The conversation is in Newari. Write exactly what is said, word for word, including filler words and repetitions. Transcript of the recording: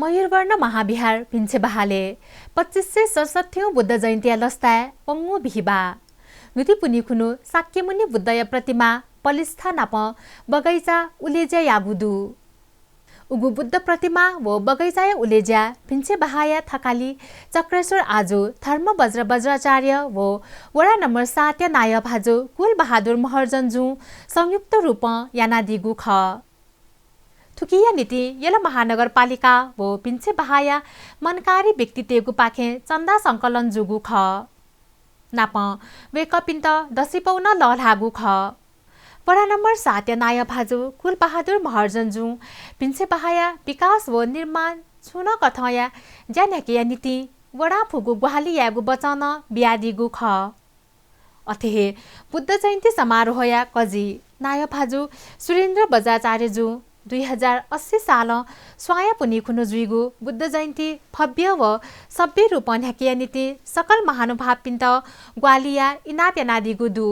मयूरवर्ण महाविहार भिंछेबहालय् पच्चिस सय सतसट्ठीं बुद्ध जयन्तीया लसताय् प्वंगू बिहिबाः न्हुतिपुन्हि खुन्हु शाक्यमुनि बुद्धया प्रतिमा पलिस्था नाप बगैँचा उलेज्या याःगु दु। उगु बुद्ध प्रतिमा व बगैँचाया उलेज्या भिंछेबहाःया थकालि चक्रेश्वर आजु धर्मवज्र वज्राचार्य व वडा नम्बर सातया नायः भाजु कुलबहादुर महर्जनजुं संयुक्त रूपं यानादीगु खः। थुकिया निंतिं यल महानगरपालिका व भिंछेबहाःया मनकारी व्यक्तितय्‌गुपाखें चन्दा संकलन जूगु खः। नापं वय्‌कःपिन्त दसिपौ नं लःल्हाःगु खः। वडा नम्बर सातया नायः भाजु कुलबहादुर महर्जनजुं भिंछेबहाःया विकास व निर्माण छुं नं कथंया ज्या न्ह्याकेया निंतिं वडां फुगु ग्वाहालि यायेगु वचं नं बियादीगु खः। अथे हे बुद्ध जयन्ती समारोहया कजि नायः भाजु सुरेन्द्र बज्राचार्यजुं दुई हजार अस्सी सालं स्वांया पुन्हि खुन्हु जुइगु बुद्ध जयन्ती भव्य व सभ्य रूपं न्ह्याकेया निंतिं सकल महानुभावपिन्त ग्वाहालि याः इनाप यानादीगु दु।